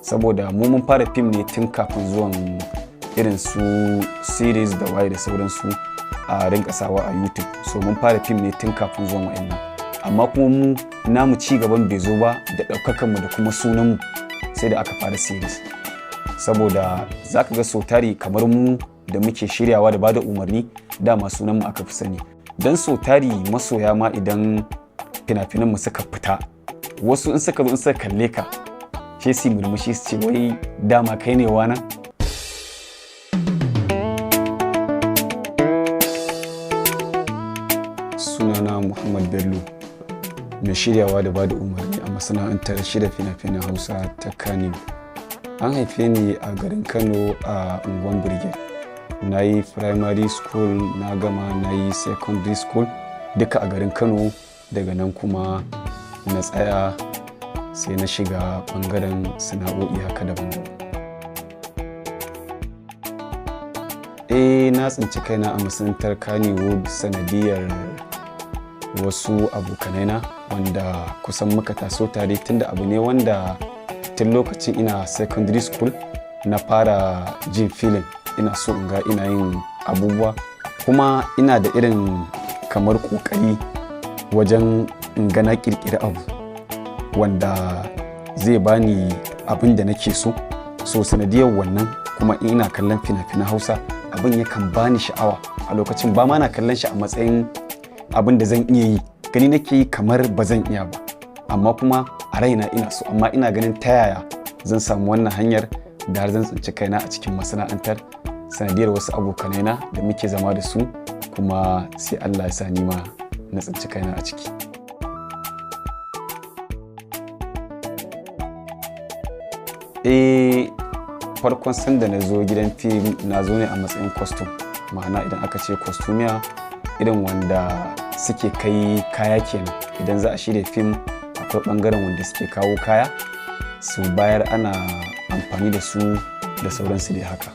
Saboda mu mun fara fim ne tun kafin zuwan irin su series da waye da sauransu a rinka sawa a YouTube. So mun fara fim ne tun kafin zuwan wa'annan, amma kuma mu namu ci gaban bai zo ba da ɗaukakanmu da kuma sunanmu sai da aka fara series. Saboda za ka ga sau tari kamar mu da muke shiryawa da bada umarni, dama sunanmu aka fi sani. Don sau tari masoya ma idan fina-finanmu suka fita, wasu in suka zo in suka kalle ka sai su murmushi su ce, "Wai dama kai ne wana?" Sunana Muhammad Bello, mai shiryawa da bada umarni a masana'antar shirya fina-finan Hausa ta Kano. An haife ni a garin Kano a unguwan Brigade. Na yi primary school, na gama, na yi secondary school duka a garin Kano. Daga nan kuma na tsaya, sai na shiga bangaren sana'o'i haka daban-daban. Eh, na tsinci kaina a masana'antar Kannywood sanadiyar wasu abokanaina wanda kusan muka taso tare, tunda abu ne wanda tun lokacin ina secondary school na fara jin feeling ina so in ga ina yin abubuwa, kuma ina da irin kamar kokari wajen in ga na kirkiri abu wanda zai bani abin da nake so. So sanadiyar wannan kuma ina kallon fina-finan Hausa, abin yakan bani sha'awa. A lokacin ba ma na kallon shi a matsayin abin da zan iya yi, gani nake yi kamar ba zan iya ba, amma kuma a raina ina so, amma ina ganin ta yaya zan samu wannan hanyar da har zan tsinci kaina a cikin masana'antar. Sanadiyar wasu abokanaina da muke zama da su kuma sai Allah ya sa ni ma na tsinci kaina a ciki. Eh, farkon sanda na zo gidan fim, na zo ne a matsayin costume. Ma'ana idan aka ce costumiya, irin wanda suke kai kaya kenan. Idan za a shirya fim, akwai bangaren wanda suke kawo kaya su bayar, ana amfani da su da sauransu dai haka.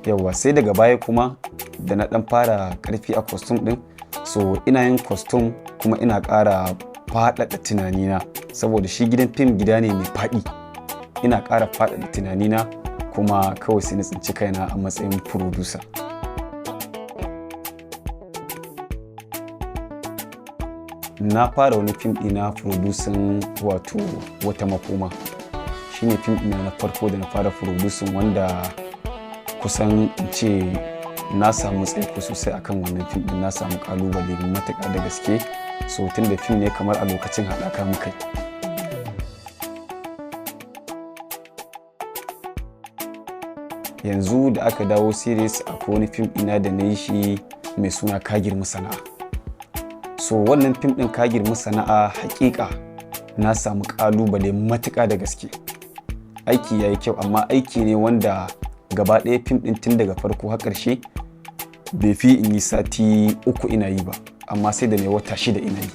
Yawwa, sai daga baya kuma da na dan fara karfi a costume din, so ina yin costume kuma ina ƙara faɗaɗa tunanina, saboda shi gidan fim gida ne mai faɗi. Ina ƙara faɗaɗa tunanina kuma kawai sai na tsinci kaina a matsayin producer. Na fara wani fim ɗina producing, wato Wata Makoma. Shine fim ɗina na farko da na fara producing, wanda kusan in ce na samu tsaiko sosai akan wannan fim ɗin. Na samu kalubale matuƙa da gaske. So tun da fim ne kamar a lokacin haɗaka muka yi. Yanzu da aka dawo series, akwai wani fim ɗina da na yi shi mai suna Ka Girmi Sana'a. So wannan fim ɗin Ka Girmi Sana'a, hakika na samu kalubale matuƙa da gaske. Aiki ya yi kyau, amma aiki ne wanda gaba ɗaya fim ɗin tun daga farko har ƙarshe bai fi in yi sati 3 ina yi ba, amma sai da ne wata 6 ina yi.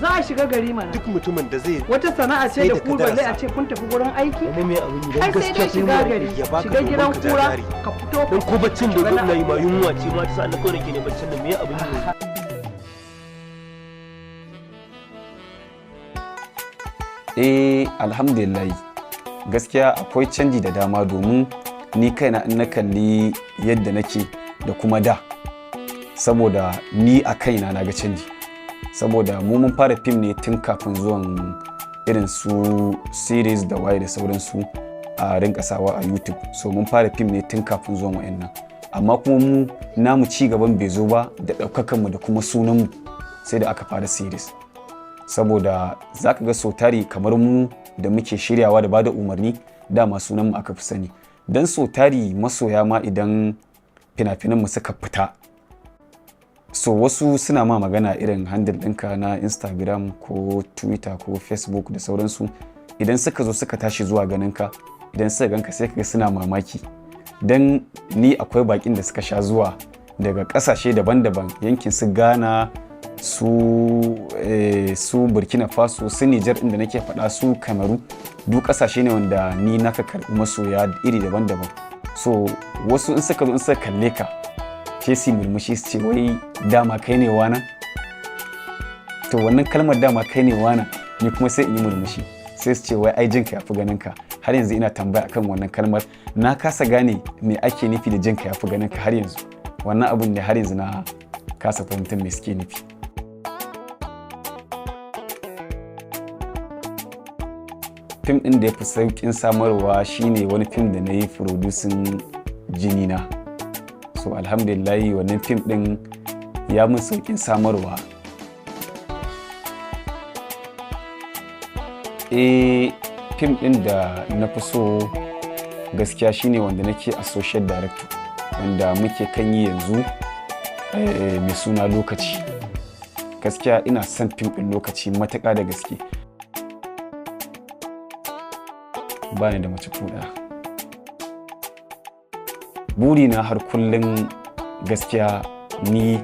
Za a shiga gari mana. Duk mutumin da zai Wata sana'a ce sai da da ku balle a kadararsa. ce kun tafi gurin aiki. Wani mai abin yi Ai don sai gaskiya dai shiga gari, ya baka shiga domin gidan ka ja kura, jari. ka fito. Don ko baccin da shiga na yi ma yunwa ce ma ta sa na kawai nake ne baccin da me abin yi. Eh, alhamdulillah, gaskiya akwai canji da dama, domin ni kaina in na kalli yadda nake da kuma da, saboda ni a kaina na ga canji. Saboda mu mun fara fim ne tun kafin zuwan irin su series da waye da sauransu a rinka sawa a YouTube. So mun fara fim ne tun kafin zuwan wa'annan, amma kuma mu namu ci gaban bai zo ba da ɗaukakanmu da kuma sunanmu sai da aka fara series. Saboda za ka ga sau tari kamar mu da muke shiryawa da bada umarni, dama sunanmu aka fi sani. Don sau tari masoya ma idan fina-finanmu suka fita, so wasu suna ma magana irin handle ɗinka na Instagram ko Twitter ko Facebook da sauransu. Idan suka zo suka tashi zuwa ganinka, idan suka ganka sai kaga suna mamaki. Don ni akwai bakin da suka sha zuwa daga ƙasashe daban-daban, yankin su Ghana, su Burkina Faso, su Nijar inda nake faɗa, su Kamaru, duk ƙasashe ne wanda ni naka karɓi masoya iri daban-daban. So wasu in suka zo in suka kalle ka sai su murmushi su ce, "Wai dama kai ne wana?" To wannan kalmar "dama kai ne wana", ni kuma sai in yi murmushi, sai su ce, "Wai ai jinka yafi ganin ka." Har yanzu ina tambaya akan wannan kalmar. Na kasa gane me ake nufi da jinka yafi ganin ka. Har yanzu wannan abun ne har yanzu na kasa fahimtar me suke nufi. Fim ɗin da ya fi sauƙin samarwa shine wani fim da na yi producing, Jini Na. So alhamdulillahi, wannan fim ɗin ya mun sauƙin samarwa. Eh, fim ɗin da na fi so gaskiya shine wanda nake associate director, wanda muke kan yi yanzu, mai suna Lokaci. Gaskiya ina son fim ɗin Lokaci matuƙa da gaske. Ba ni da mace ko ɗaya. Burina har kullum gaskiya ni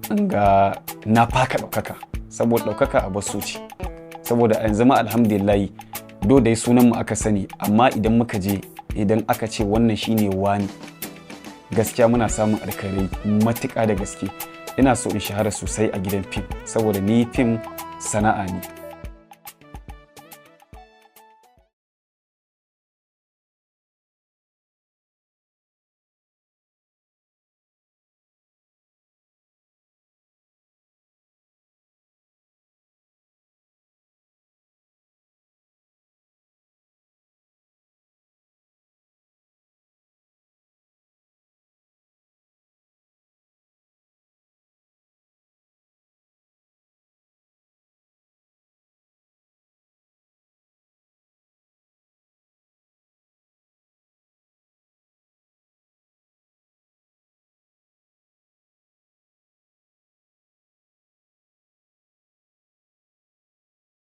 in ga na faka ɗaukaka, saboda ɗaukaka a so ce. Saboda a yanzu ma alhamdulillahi, do dai sunan mu aka sani, amma idan muka je, idan aka ce wannan shine wani, gaskiya muna samun alkhairai matuƙa da gaske. Ina so in shahara sosai a gidan fim, saboda ni fim sana'a ne.